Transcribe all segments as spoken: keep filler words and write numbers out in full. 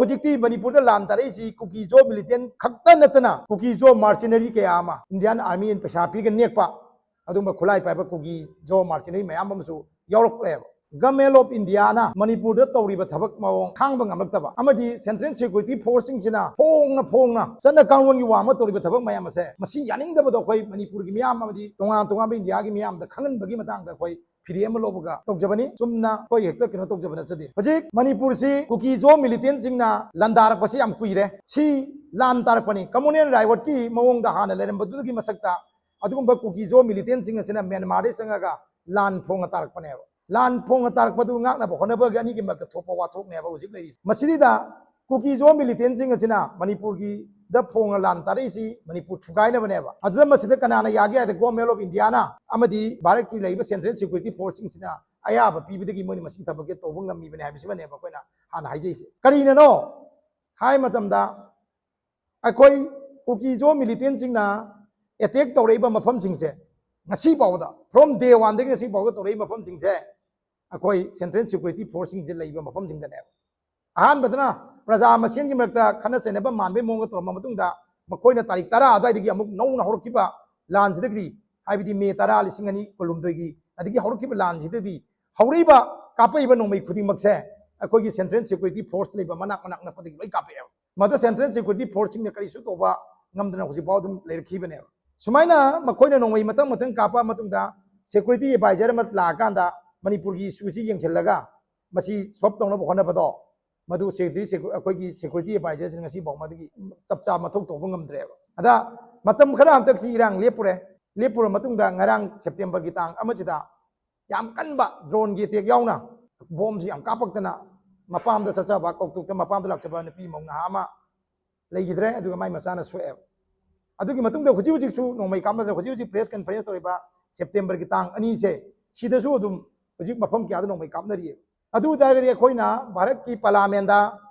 ꯍꯧꯖꯤꯛꯇꯤ ꯃꯅꯤꯄꯨꯔꯗ ꯂꯥꯟ ꯇꯥꯔꯛꯏꯁꯤ ꯀꯨꯀꯤ ꯖꯣ ꯃꯤꯂꯤꯇꯦꯟ ꯈꯛꯇ ꯅꯠꯇꯅ ꯀꯨꯀꯤ ꯖꯣ ꯃꯥꯔꯁꯤꯅꯔꯤ ꯀꯌꯥ ꯑꯃ ꯏꯟꯗꯤꯌꯥꯟ ꯑꯥꯔꯃꯤꯅ ꯄꯩꯁꯥ ꯄꯤꯔꯒ ꯅꯦꯛꯄ ꯑꯗꯨꯒꯨꯝꯕ ꯈꯨꯠꯂꯥꯏ ꯄꯥꯏꯕ ꯀꯨꯀꯤ ꯖꯣ ꯃꯥꯔꯁꯤꯅꯔꯤ ꯃꯌꯥꯝ ꯑꯃꯁꯨ ꯌꯥꯎꯔꯛꯂꯦꯕ꯫ ꯒꯃꯦꯟ ꯑꯣꯐ ꯏꯟꯗꯤꯌꯥꯅ ꯃꯅꯤꯄꯨꯔꯗ ꯇꯧꯔꯤꯕ ꯊꯕꯛ ꯃꯑꯣꯡ ꯈꯥꯡꯕ ꯉꯝꯂꯛꯇꯕ ꯑꯃꯗꯤ ꯁꯦꯟꯇ꯭ꯔꯦꯜ ꯁꯦꯀ꯭ꯌꯨꯔꯤꯇꯤ ꯐꯣꯔꯁꯁꯤꯡꯁꯤꯅ ꯐꯣꯡꯅ ꯐꯣꯡꯅ ꯆꯠꯅ ꯀꯥꯡꯂꯣꯟꯒꯤ ꯋꯥꯡꯃ ꯇꯧꯔꯤꯕ ꯊꯕꯛ ꯃꯌꯥꯝ ꯑꯁꯦ ꯃꯁꯤ ꯌꯥꯅꯤꯡꯗꯕꯗꯣ ꯑꯩꯈꯣꯏ ꯃꯅꯤꯄꯨꯔꯒꯤ ꯃꯤꯌꯥꯝ ꯑꯃꯗꯤ ꯇꯣꯉꯥꯟ ꯇꯣꯉꯥꯟꯕ ꯏꯟꯗꯤꯌꯥꯒꯤ ꯃꯤꯌꯥꯝꯗ ꯈꯪꯍꯟꯕꯒꯤ ꯃꯇꯥꯡꯗ ꯑꯩꯈꯣꯏ ꯐꯤꯔꯦꯞ ꯑꯃ ꯂꯧꯕꯒ ꯇꯧꯖꯕꯅꯤ꯫ ꯆꯨꯝꯅ ꯑꯩꯈꯣꯏ ꯍꯦꯛꯇ ꯀꯩꯅꯣ ꯇꯧꯖꯕ ꯅꯠꯆꯗꯦ꯫ ꯍꯧꯖꯤꯛ ꯃꯅꯤꯄꯨꯔꯁꯤ ꯀꯨꯀꯤ ꯖꯣ ꯃꯤꯂꯤꯇꯦꯟꯁꯤꯡꯅ ꯂꯥꯟꯗꯥꯔꯛꯄꯁꯤ ꯌꯥꯝ ꯀꯨꯏꯔꯦ꯫ ꯁꯤ ꯂꯥꯟ ꯇꯥꯔꯛꯄꯅꯤ꯫ ꯀꯃꯨꯅꯦꯜ ꯔꯥꯏꯋꯠꯀꯤ ꯃꯑꯣꯡꯗ ꯍꯥꯟꯅ ꯂꯩꯔꯝꯕꯗꯨꯗꯒꯤ ꯃꯁꯛꯇ ꯑꯗꯨꯒꯨꯝꯕ ꯀꯨꯀꯤ ꯖꯣ ꯃꯤꯂꯤꯇꯦꯟꯁꯤꯡ ꯑꯁꯤꯅ ꯃ꯭ꯌꯥꯟꯃꯥꯔꯗꯒꯤ ꯆꯪꯉꯒ ꯂꯥꯟ ꯐꯣꯡꯉ ꯇꯥꯔꯛꯄꯅꯦꯕ꯫ ꯂꯥꯟ ꯐꯣꯡꯉ ꯇꯥꯔꯛꯄꯗꯨ ꯉꯥꯛꯅꯕ ꯍꯣꯠꯅꯕꯒꯤ ꯑꯅꯤꯒꯤ ꯃꯔꯛꯇ ꯊꯣꯛꯄ ꯋꯥꯊꯣꯛꯅꯦꯕ ꯍꯧꯖꯤꯛ ꯂꯩꯔꯤꯁꯤ꯫ ꯃꯁꯤꯗ ꯀꯨꯀꯤ ꯖꯣ ꯃꯤꯂꯤꯇꯦꯟꯁꯤꯡ ꯑꯁꯤꯅ ꯃꯅꯤꯄꯨꯔꯒꯤꯗ ꯐꯣꯡꯉ ꯂꯥꯟ ꯇꯥꯔꯛꯏꯁꯤ ꯃꯅꯤꯄꯨꯔ ꯊꯨꯒꯥꯏꯅꯕꯅꯦꯕ꯫ ꯑꯗꯨꯗ ꯃꯁꯤꯗ ꯀꯅꯥꯅ ꯌꯥꯒꯦ ꯍꯥꯏꯗ ꯒꯣꯔꯃꯦꯟ ꯑꯣꯐ ꯏꯟꯗꯤꯌꯥꯅ ꯑꯃꯗꯤ ꯚꯥꯔꯠꯀꯤ ꯂꯩꯔꯤꯕ ꯁꯦꯟꯇ꯭ꯔꯦꯜ ꯁꯦꯀ꯭ꯌꯨꯔꯤꯇꯤ ꯐꯣꯔꯁꯁꯤꯡꯁꯤꯅ ꯑꯌꯥꯕ ꯄꯤꯕꯗꯒꯤ ꯃꯣꯏꯅ ꯃꯁꯤꯒꯤ ꯊꯕꯛꯁꯦ ꯇꯧꯕ ꯉꯝꯃꯤꯕꯅꯦ ꯍꯥꯏꯕꯁꯤꯃꯅꯦꯕ ꯑꯩꯈꯣꯏꯅ ꯍꯥꯟꯅ ꯍꯥꯏꯖꯩꯁꯦ꯫ ꯀꯔꯤꯅꯅꯣ ꯍꯥꯏ ꯃꯇꯝꯗ ꯑꯩꯈꯣꯏ ꯀꯨꯀꯤ ꯖꯣ ꯃꯤꯂꯤꯇꯦꯟꯁꯤꯡꯅ ꯑꯦꯇꯦꯛ ꯇꯧꯔꯛꯏꯕ ꯃꯐꯝꯁꯤꯡꯁꯦ ꯉꯁꯤ ꯐꯥꯎꯕꯗ, from day one ꯗꯒꯤ ꯉꯁꯤ ꯐꯥꯎꯕ ꯇꯧꯔꯛꯏꯕ ꯃꯐꯝꯁꯤꯡꯁꯦ ꯑꯩꯈꯣꯏ ꯁꯦꯟꯇ꯭ꯔꯦꯜ ꯁꯦꯀ꯭ꯌꯨꯔꯤꯇꯤ ꯐꯣꯔꯁꯁꯤꯡꯁꯦ ꯂꯩꯕ ꯃꯐꯝꯁꯤꯡꯗꯅꯦꯕ꯫ ꯑꯍꯥꯟꯕꯗꯅ ꯄ꯭ꯔꯖꯥ ꯃꯁꯦꯟꯒꯤ ꯃꯔꯛꯇ ꯈꯠꯅ ꯆꯩꯅꯕ ꯃꯥꯟꯕꯩ ꯃꯑꯣꯡꯗ ꯇꯧꯔꯝꯕ ꯃꯇꯨꯡꯗ ꯃꯈꯣꯏꯅ ꯇꯥꯔꯤꯛ ꯇꯔꯥ ꯑꯗꯨꯋꯥꯏꯗꯒꯤ ꯑꯃꯨꯛ ꯅꯧꯅ ꯍꯧꯔꯛꯈꯤꯕ ꯂꯥꯟꯁꯤꯗꯒꯤꯗꯤ, ꯍꯥꯏꯕꯗꯤ ꯃꯦ ꯇꯔꯥ, ꯂꯤꯁꯤꯡ ꯑꯅꯤ ꯀꯨꯟꯍꯨꯝꯗꯣꯏꯒꯤ ꯑꯗꯒꯤ ꯍꯧꯔꯛꯈꯤꯕ ꯂꯥꯟꯁꯤꯗꯒꯤ ꯍꯧꯔꯛꯏꯕ ꯀꯥꯞꯄꯛꯏꯕ ꯅꯣꯡꯃꯩ ꯈꯨꯗꯤꯡꯃꯛꯁꯦ ꯑꯩꯈꯣꯏꯒꯤ ꯁꯦꯟꯇ꯭ꯔꯦꯜ ꯁꯦꯀ꯭ꯌꯨꯔꯤꯇꯤ ꯐꯣꯔꯁ ꯂꯩꯕ ꯃꯅꯥꯛ ꯃꯅꯥꯛ ꯅꯛꯄꯗꯒꯤ ꯂꯣꯏ ꯀꯥꯞꯄꯛꯑꯦꯕ꯫ ꯃꯗꯨ ꯁꯦꯟꯇ꯭ꯔꯦꯜ ꯁꯦꯀ꯭ꯌꯨꯔꯤꯇꯤ ꯐꯣꯔꯁꯁꯤꯡꯅ ꯀꯔꯤꯁꯨ ꯇꯧꯕ ꯉꯝꯗꯅ ꯍꯧꯖꯤꯛꯐꯥꯎ ꯑꯗꯨꯝ ꯂꯩꯔꯛꯈꯤꯕꯅꯦꯕ꯫ ꯁꯨꯃꯥꯏꯅ ꯃꯈꯣꯏꯅ ꯅꯣꯡꯃꯩ ꯃꯊꯪ ꯃꯊꯪ ꯀꯥꯞꯄ ꯃꯇꯨꯡꯗ ꯁꯦꯀ꯭ꯌꯨꯔꯤꯇꯤ ꯑꯦꯗꯚꯥꯏꯖꯔ ꯑꯃ ꯂꯥꯛꯑꯀꯥꯟꯗ ꯃꯅꯤꯄꯨꯔꯒꯤ ꯏꯁꯨꯁꯤ ꯌꯦꯡꯁꯤꯜꯂꯒ ꯃꯁꯤ ꯁꯣꯜꯕ ꯇꯧꯅꯕ ꯍꯣꯠꯅꯕꯗꯣ ꯃꯗꯨ ꯁꯦꯀ꯭ꯌꯨꯔꯤꯇꯤ, ꯑꯩꯈꯣꯏꯒꯤ ꯁꯦꯀ꯭ꯌꯨꯔꯤꯇꯤ ꯑꯦꯗꯚꯥꯏꯖꯔꯁꯤꯅ ꯉꯁꯤ ꯐꯥꯎ ꯃꯗꯨꯒꯤ ꯆꯞ ꯆꯥꯕ ꯃꯊꯧ ꯇꯧꯕ ꯉꯝꯗ꯭ꯔꯦꯕ꯫ ꯑꯗ ꯃꯇꯝ ꯈꯔ ꯍꯟꯗꯛꯁꯤ ꯏꯔꯥꯡ ꯂꯦꯞꯄꯨꯔꯦ꯫ ꯂꯦꯞꯄꯨꯔ ꯃꯇꯨꯡꯗ ꯉꯔꯥꯡ ꯁꯦꯞꯇꯦꯝꯕꯔꯒꯤ ꯇꯥꯡ ꯑꯃꯁꯤꯗ ꯌꯥꯝ ꯀꯟꯕ ꯗ꯭ꯔꯣꯟꯒꯤ ꯑꯦꯇꯦꯛ ꯌꯥꯎꯅ ꯕꯣꯝꯁꯤ ꯌꯥꯝ ꯀꯥꯞꯄꯛꯇꯅ ꯃꯄꯥꯝꯗ ꯆꯠꯆꯕ, ꯀꯧꯇꯨꯛꯇ ꯃꯄꯥꯝꯗ ꯂꯥꯛꯆꯕ ꯅꯨꯄꯤ ꯃꯧ ꯅꯍꯥ ꯑꯃ ꯂꯩꯈꯤꯗ꯭ꯔꯦ, ꯑꯗꯨꯒ ꯃꯥꯏ ꯃꯆꯥꯅ ꯁꯣꯛꯑꯦꯕ꯫ ꯑꯗꯨꯒꯤ ꯃꯇꯨꯡꯗ ꯍꯧꯖꯤꯛ ꯍꯧꯖꯤꯛꯁꯨ ꯅꯣꯡꯃꯩ ꯀꯥꯞꯅꯗꯅ ꯍꯧꯖꯤꯛ ꯍꯧꯖꯤꯛ ꯄ꯭ꯔꯦꯁ ꯀꯟꯐꯔꯦꯟꯁ ꯇꯧꯔꯤꯕ ꯁꯦꯞꯇꯦꯝꯕꯔꯒꯤ ꯇꯥꯡ ꯑꯅꯤꯁꯦ ꯁꯤꯗꯁꯨ ꯑꯗꯨꯝ ꯍꯧꯖꯤꯛ ꯃꯐꯝ ꯀꯌꯥꯗ ꯅꯣꯡꯃꯩ ꯀꯥꯞꯅꯔꯤꯑꯕ꯫ ꯑꯗꯨ ꯑꯣꯏ ꯇꯥꯔꯒꯗꯤ ꯑꯩꯈꯣꯏꯅ ꯚꯥꯔꯠꯀꯤ ꯄꯥꯔꯂꯥꯃꯦꯟꯗ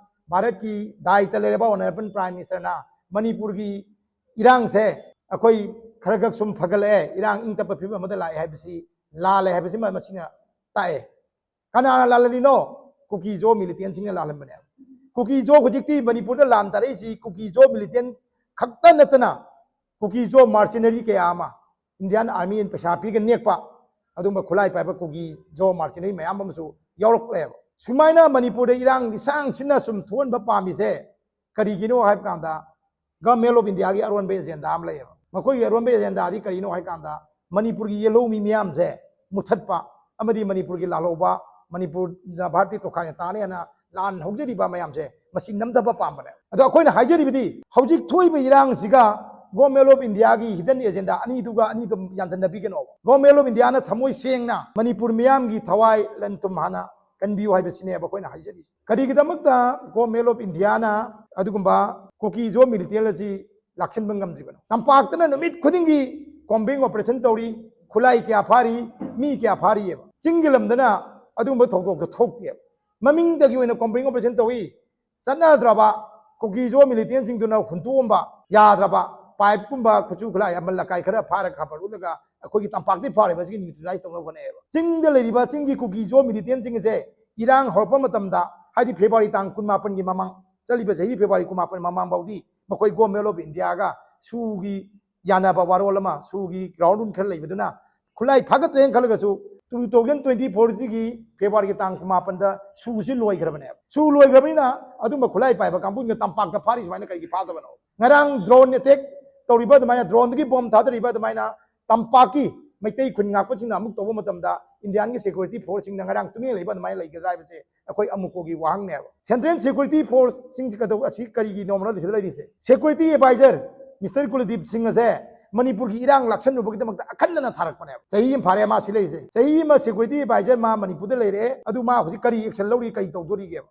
ꯚꯥꯔꯠꯀꯤ ꯗꯥꯏꯇ ꯂꯩꯔꯕ ꯑꯣꯅꯔꯦꯕꯜ ꯄ꯭ꯔꯥꯏꯝ ꯃꯤꯅꯤꯁꯇꯔꯅ ꯃꯅꯤꯄꯨꯔꯒꯤ ꯏꯔꯥꯡꯁꯦ ꯑꯩꯈꯣꯏ ꯈꯔ ꯈꯛ ꯁꯨꯝ ꯐꯒꯠꯂꯛꯑꯦ, ꯏꯔꯥꯡ ꯏꯪ ꯇꯞꯄ ꯐꯤꯕꯝ ꯑꯃꯗ ꯂꯥꯛꯑꯦ ꯍꯥꯏꯕꯁꯤ ꯂꯥꯜꯂꯦ ꯍꯥꯏꯕꯁꯤꯃ ꯃꯁꯤꯅ ꯇꯥꯛꯑꯦ꯫ ꯀꯅꯥꯅ ꯂꯥꯜꯍꯜꯂꯤꯅꯣ? ꯀꯨꯀꯤ ꯖꯣ ꯃꯤꯂꯤꯇꯦꯟꯁꯤꯡꯅ ꯂꯥꯜꯍꯟꯕꯅꯦ꯫ ꯀꯨꯀꯤ ꯖꯣ ꯍꯧꯖꯤꯛꯇꯤ ꯃꯅꯤꯄꯨꯔꯗ ꯂꯥꯟ ꯇꯥꯔꯛꯏꯁꯤ ꯀꯨꯀꯤ ꯖꯣ ꯃꯤꯂꯤꯇꯦꯟ ꯈꯛꯇ ꯅꯠꯇꯅ ꯀꯨꯀꯤ ꯖꯣ ꯃꯥꯔꯁꯤꯅꯔꯤ ꯀꯌꯥ ꯑꯃ ꯏꯟꯗꯤꯌꯥꯟ ꯑꯥꯔꯃꯤꯅ ꯄꯩꯁꯥ ꯄꯤꯔꯒ ꯅꯦꯛꯄ ꯑꯗꯨꯒꯨꯝꯕ ꯈꯨꯠꯂꯥꯏ ꯄꯥꯏꯕ ꯀꯨꯀꯤ ꯖꯣ ꯃꯥꯔꯁꯤꯅꯔꯤ ꯃꯌꯥꯝ ꯑꯃꯁꯨ ꯌꯥꯎꯔꯛꯂꯦꯕ꯫ ꯁꯨꯃꯥꯏꯅ ꯃꯅꯤꯄꯨꯔꯗ ꯏꯔꯥꯡ ꯂꯤꯁꯥꯡ ꯁꯤꯟꯅ ꯁꯨꯝ ꯊꯣꯛꯍꯟꯕ ꯄꯥꯝꯃꯤꯁꯦ ꯀꯔꯤꯒꯤꯅꯣ ꯍꯥꯏꯕ ꯀꯥꯟꯗ ꯒꯚꯔꯟꯃꯦꯟ ꯑꯣꯐ ꯏꯟꯗꯤꯌꯥꯒꯤ ꯑꯔꯣꯟꯕ ꯑꯦꯖꯦꯟꯗꯥ ꯑꯃ ꯂꯩꯌꯦꯕ꯫ ꯃꯈꯣꯏꯒꯤ ꯑꯔꯣꯟꯕ ꯑꯦꯖꯦꯟꯗꯥꯗꯤ ꯀꯔꯤꯅꯣ ꯍꯥꯏ ꯀꯥꯟꯗ ꯃꯅꯤꯄꯨꯔꯒꯤ ꯌꯦꯜꯍꯧꯃꯤ ꯃꯤꯌꯥꯝꯁꯦ ꯃꯨꯊꯠꯄ ꯑꯃꯗꯤ ꯃꯅꯤꯄꯨꯔꯒꯤ ꯂꯥꯜꯍꯧꯕ, ꯃꯅꯤꯄꯨꯔꯅ ꯚꯥꯔꯠꯇꯤ ꯇꯣꯈꯥꯏꯅ ꯇꯥꯅꯤ ꯍꯥꯏꯅ ꯂꯥꯟ ꯍꯧꯖꯔꯤꯕ ꯃꯌꯥꯝꯁꯦ ꯃꯁꯤ ꯅꯝꯊꯕ ꯄꯥꯝꯕꯅꯦ꯫ ꯑꯗꯣ ꯑꯩꯈꯣꯏꯅ ꯍꯥꯏꯖꯔꯤꯕꯗꯤ ꯍꯧꯖꯤꯛ ꯊꯣꯛꯏꯕ ꯏꯔꯥꯡꯁꯤꯒ ꯒꯣꯃꯦꯟ ꯑꯣꯐ ꯏꯟꯗꯤꯌꯥꯒꯤ ꯍꯤꯗꯟ ꯑꯦꯖꯦꯟꯗꯥ ꯑꯅꯤꯗꯨꯒ ꯑꯅꯤꯗꯨ ꯌꯥꯟꯁꯤꯟꯅꯕꯤꯒꯅꯣ꯫ ꯒꯣꯃꯦꯟ ꯑꯣꯐ ꯏꯟꯗꯤꯌꯥꯅ ꯊꯃꯣꯏ ꯁꯦꯡꯅ ꯃꯅꯤꯄꯨꯔ ꯃꯤꯌꯥꯝꯒꯤ ꯊꯋꯥꯏ ꯂꯟ ꯊꯨꯝ ꯍꯥꯟꯅ ꯀꯟꯕꯤꯌꯨ ꯍꯥꯏꯕꯁꯤꯅꯦꯕ ꯑꯩꯈꯣꯏꯅ ꯍꯥꯏꯖꯔꯤꯁꯦ꯫ ꯀꯔꯤꯒꯤꯗꯃꯛꯇ ꯒꯣꯃꯦꯟ ꯑꯣꯐ ꯏꯟꯗꯤꯌꯥꯅ ꯑꯗꯨꯒꯨꯝꯕ ꯀꯨꯀꯤ ꯖꯣ ꯃꯤꯂꯤꯇꯦꯟ ꯑꯁꯤ ꯂꯥꯛꯁꯤꯟꯕ ꯉꯝꯗ꯭ꯔꯤꯕꯅꯣ? ꯇꯝꯄꯥꯛꯇꯅ ꯅꯨꯃꯤꯠ ꯈꯨꯗꯤꯡꯒꯤ ꯀꯣꯝꯕꯤꯡ ꯑꯣꯄꯔꯦꯁꯟ ꯇꯧꯔꯤ, ꯈꯨꯠꯂꯥꯏ ꯀꯌꯥ ꯐꯥꯔꯤ, ꯃꯤ ꯀꯌꯥ ꯐꯥꯔꯤꯑꯕ꯫ ꯆꯤꯡꯒꯤ ꯂꯝꯗꯅ ꯑꯗꯨꯒꯨꯝꯕ ꯊꯧꯗꯣꯛꯇꯣ ꯊꯣꯛꯇꯦꯕ꯫ ꯃꯃꯤꯡꯗꯒꯤ ꯑꯣꯏꯅ ꯀꯣꯝꯕꯤꯡ ꯑꯣꯄꯔꯦꯁꯟ ꯇꯧꯏ, ꯆꯠꯅꯗ꯭ꯔꯕ ꯀꯨꯀꯤ ꯖꯣ ꯃꯤꯂꯤꯇꯦꯟꯁꯤꯡꯗꯨꯅ ꯍꯨꯟꯇꯣꯛꯑꯝꯕ ꯌꯥꯗ꯭ꯔꯕ ꯄꯥꯏꯞꯀꯨꯝꯕ ꯈꯨꯠꯁꯨ ꯈꯨꯠꯂꯥꯏ ꯑꯃ ꯂꯀꯥꯏ ꯈꯔ ꯐꯥꯔꯒ ꯈꯥꯄꯔ ꯎꯠꯂꯒ ꯑꯩꯈꯣꯏꯒꯤ ꯇꯝꯄꯥꯛꯇꯒꯤ ꯐꯥꯔꯤꯕꯁꯤꯒꯤ ꯅ꯭ꯌꯨꯇ꯭ꯔꯤꯂꯥꯏꯁ ꯇꯧꯅꯕ ꯍꯣꯠꯅꯩꯌꯦꯕ꯫ ꯆꯤꯡꯗ ꯂꯩꯔꯤꯕ ꯆꯤꯡꯒꯤ ꯀꯨꯀꯤ ꯖꯣ ꯃꯤꯂꯤꯇꯦꯟꯁꯤꯡ ꯑꯁꯦ ꯏꯔꯥꯡ ꯍꯧꯔꯛꯄ ꯃꯇꯝꯗ, ꯍꯥꯏꯗꯤ ꯐꯦꯕ꯭ꯔꯨꯋꯥꯔꯤ ꯇꯥꯡ ꯀꯨꯟꯃꯥꯄꯟꯒꯤ ꯃꯃꯥꯡ, ꯆꯠꯂꯤꯕ ꯆꯍꯤ ꯐꯦꯕ꯭ꯔꯨꯋꯥꯔꯤ ꯀꯨꯟꯃꯥꯄꯟ ꯃꯃꯥꯡ ꯐꯥꯎꯗꯤ ꯃꯈꯣꯏ ꯒꯣꯃꯦꯟ ꯑꯣꯐ ꯏꯟꯗꯤꯌꯥꯒ ꯁꯨꯒꯤ ꯌꯥꯅꯕ ꯋꯥꯔꯣꯜ ꯑꯃ, ꯁꯨꯒꯤ ꯒ꯭ꯔꯥꯎꯟ ꯔꯨꯜ ꯈꯔ ꯂꯩꯕꯗꯨꯅ ꯈꯨꯠꯂꯥꯏ ꯐꯥꯒꯠꯇ꯭ꯔꯦꯅ ꯈꯜꯂꯒꯁꯨ two thousand twenty four ꯁꯤꯒꯤ ꯐꯦꯕ꯭ꯔꯨꯋꯥꯔꯤꯒꯤ ꯇꯥꯡ ꯀꯨꯟꯃꯥꯄꯟꯗ ꯁꯨꯁꯤ ꯂꯣꯏꯈ꯭ꯔꯕꯅꯦꯕ꯫ ꯁꯨ ꯂꯣꯏꯈ꯭ꯔꯕꯅꯤꯅ ꯑꯗꯨꯝꯕ ꯈꯨꯠꯂꯥꯏ ꯄꯥꯏꯕ ꯀꯥꯡꯕꯨꯁꯤꯡꯅ ꯇꯝꯄꯥꯛꯇ ꯐꯥꯔꯤ ꯁꯨꯃꯥꯏꯅ ꯀꯔꯤꯒꯤ ꯐꯥꯗꯕꯅꯣ? ꯉꯔꯥꯡ ꯗ꯭ꯔꯣꯟ ꯑꯦꯇꯦꯛ ꯇꯧꯔꯤꯕ ꯑꯗꯨꯃꯥꯏꯅ, ꯗ꯭ꯔꯣꯟꯗꯒꯤ ꯕꯣꯝ ꯊꯥꯗꯔꯤꯕ ꯑꯗꯨꯃꯥꯏꯅ ꯇꯝꯄꯥꯛꯀꯤ ꯃꯩꯇꯩ ꯈꯨꯟ ꯉꯥꯛꯄꯁꯤꯡꯅ ꯑꯃꯨꯛ ꯇꯧꯕ ꯃꯇꯝꯗ ꯏꯟꯗꯤꯌꯥꯟꯒꯤ ꯁꯦꯀ꯭ꯌꯨꯔꯤꯇꯤ ꯐꯣꯔꯁꯁꯤꯡꯅ ꯉꯔꯥꯡ ꯇꯨꯃꯤꯟꯅ ꯂꯩꯕ ꯑꯗꯨꯃꯥꯏꯅ ꯂꯩꯒꯗ꯭ꯔꯥ ꯍꯥꯏꯕꯁꯦ ꯑꯩꯈꯣꯏ ꯑꯃꯨꯛꯀꯣꯒꯤ ꯋꯥꯍꯪꯅꯦꯕ꯫ ꯁꯦꯟꯇ꯭ꯔꯦꯜ ꯁꯦꯀ꯭ꯌꯨꯔꯤꯇꯤ ꯐꯣꯔꯁꯁꯤꯡꯁꯤ ꯀꯩꯗꯧ-, ꯑꯁꯤ ꯀꯔꯤꯒꯤꯅꯣ ꯁꯤꯗ ꯂꯩꯔꯤꯁꯦ? ꯁꯦꯀ꯭ꯌꯨꯔꯤꯇꯤ ꯑꯦꯗꯚꯥꯏꯖꯔ ꯃꯤꯁꯇꯔ ꯀꯨꯂꯗꯤꯞ ꯁꯤꯡ ꯑꯁꯦ ꯃꯅꯤꯄꯨꯔꯒꯤ ꯏꯔꯥꯡ ꯂꯥꯛꯁꯟꯅꯕꯒꯤꯗꯃꯛꯇ ꯑꯈꯟꯅꯅ ꯊꯥꯔꯛꯄꯅꯦꯕ꯫ ꯆꯍꯤ ꯑꯃ ꯐꯥꯔꯦ ꯃꯥ ꯁꯤ ꯂꯩꯔꯤꯁꯦ꯫ ꯆꯍꯤ ꯑꯃ ꯁꯦꯀ꯭ꯌꯨꯔꯤꯇꯤ ꯑꯦꯗꯚꯥꯏꯖꯔ ꯃꯥ ꯃꯅꯤꯄꯨꯔꯗ ꯂꯩꯔꯦ, ꯑꯗꯨ ꯃꯥ ꯍꯧꯖꯤꯛ ꯀꯔꯤ ꯑꯦꯛꯁꯟ ꯂꯧꯔꯤ, ꯀꯔꯤ ꯇꯧꯗꯣꯔꯤꯒꯦꯕ?